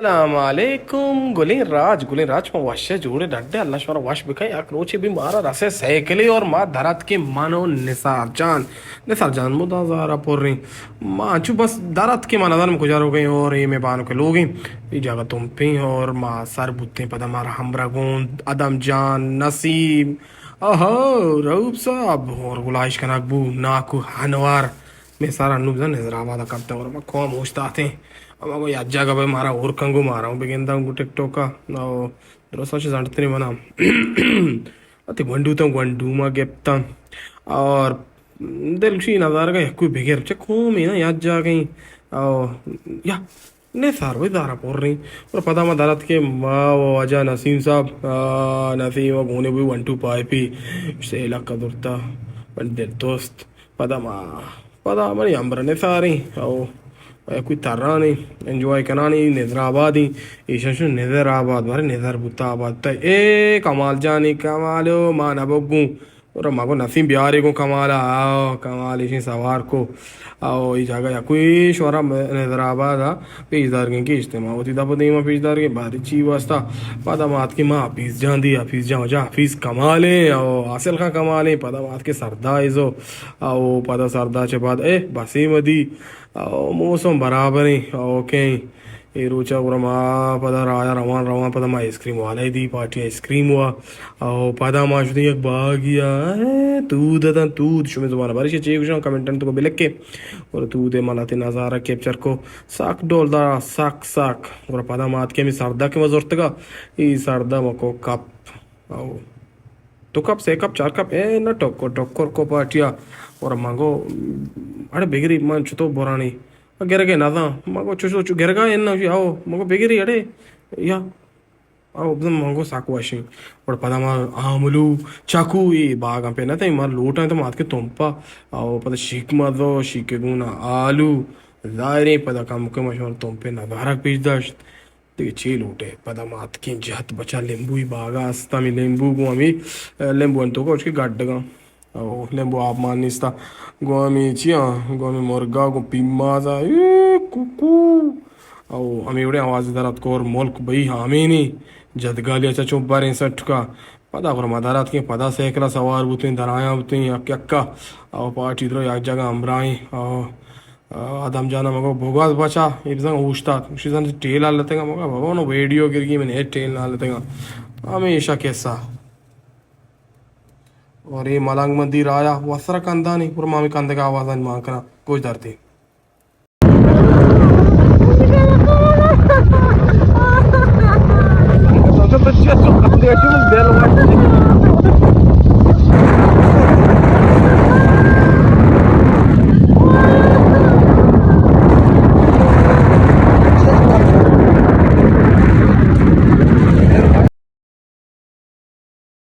السلام علیکم گلیں راج، گلیں راج، ما وش ءُ جوڑ ءُ ڈڈ ءَ، اللہ شمارا وش بکن۔ یک روچے بھی مارا رسے سائیکلے اور ما در اتکیں من و نثار جان۔ نثار جان مدام زارا پریں۔ ما انچو بس در اتکیں، ما نزانم کجا روگیں اور اے مئے بانک لوگیں۔ اے جاگہ تمپیں اور ما سر بوتیں، پدا مارا ہمراہ گوں ادم جان، نسیم، آہا، رؤف صاحب اور گلائش کنگ بو، ناکو انور۔ مئے سر انو بزاں نظر آباد ءَ کپتگ اور ما کوم اوشتاتیں۔ اما گو یک جاگہ بہ مارا ہور کنگو، مارا ہوں بگنداں گو ٹک ٹوک ءَ۔ او درستاں چہ زنڈتریں منا وتی گونڈو تاں گونڈو ما گپتاں۔ اور دلگوشی نظارگ ءَ یکوئی بگر چہ کومے نا یک جاگہ ایں۔ او یا نثار وی دارا پریں۔ اور پدا ما در اتکیں، ما و واجہ نسیم صاحب، آ، نسیم و گونے بوئی ون ٹو پائپی، سے لکھ درتا، من دل دوست۔ پدا ما، پدا منی ہمبر نثاریں، او، کوئی ترانیں، انجوائے کنانی، نظر آبادیں، ایشان شو نظر آباد، بارے نظر بوتا آباد تا، اے کمال جانی، کمالو، ما نبگوں۔ اور مگو نسیم بیارے گوں کمالا، آ، کمال ایشیں سوار کو۔ او ای جاگہ یکوئی شورا نظر آباد ءَ پیش دارگیں کہ اجتماع وتی دپ ءُ دیما پیش دارگیں، باری چی واسطہ؟ پدا ما اتکیں ما حفیظ جان دی، حفیظ جان وجہ حفیظ کمالیں، او حاصل خان کمالیں، پدا ما اتکیں سردا ایزو، او پدا سردا چہ بعد اے بسیم دی، او موسم برابریں، او کہیں اے روچا گڑا ما پدا راہ ءَ روان روان پدا ما آئس کریم والا دی، پارٹی آئس کریم وا۔ او پدا ما شتیں یک باگی ءَ، اے، تود اتاں، تود، شمے زبان ءَ بارش چے گوشاں، کمنٹاں تو بلکے۔ اور تود ءَ ما لہتے نظارہ کیپچر کو، سک ڈولدار، سک، سک۔ اور پدا ما اتکیں ہمے سردا کہ ما زرتگا، اے سردا ما کو کپ۔ او دو کپ، سے کپ، چار کپ، اے نہ ٹکر، ٹکر کو پارٹیا۔ اور ما گو، اڑے بگری من چتو برانی۔ گرگے نزاں۔ مگو چو، چو، چو گرگا اِنّا، او، مگو بگری اڑے، یا، او، بزن مگو سک وشیں۔ اور پدا ما آملو، چاکو، اے باغاں پہ نہ تھے، ما لوٹاں تو ما اتکے تمپا، او، پدا شیک مزو، شیک گونا آلو، ظاہریں پدا کم کے ما شمار تمپے نظارہ پیش داشت۔ دگہ چے لوٹے؟ پدا ما اتکیں جہت بچا لیمبوئی باغا است، ہمیں لیمبو گوں ہمیں، اے، لیمبو انتو کا اس کے گڈگاں۔ او لیمبو آپ مان نیستا۔ گوں ہمیں چیاں؟ گوں ہمیں مرگا، گوں پیمازا، اے کوکو۔ او ہمیں وڑیں آواز در اتک اور ملک بئی ہامینی جدگالی اچھا چون بریں سٹکا۔ پدا گڑا ما در اتکیں، پدا سائیکلا سوار بوتیں، در آیاں بوتیں یک یکا۔ او پارٹی درو یک جگہ ہمراہیں۔ او آدم جانا مگو بگاز بچا، اے بزن اوشتات۔ گوشی زن ٹیل آ لتگا، مگا بابا نو ویڈیو گرگی، من اے ٹیل نہ لتگا۔ ہمیشہ قصہ۔ اور اے ملنگ مندی رایا وسرا کندانی، پر ما ہمیں کندگا آوازانی مان کنا، گوش دارتے۔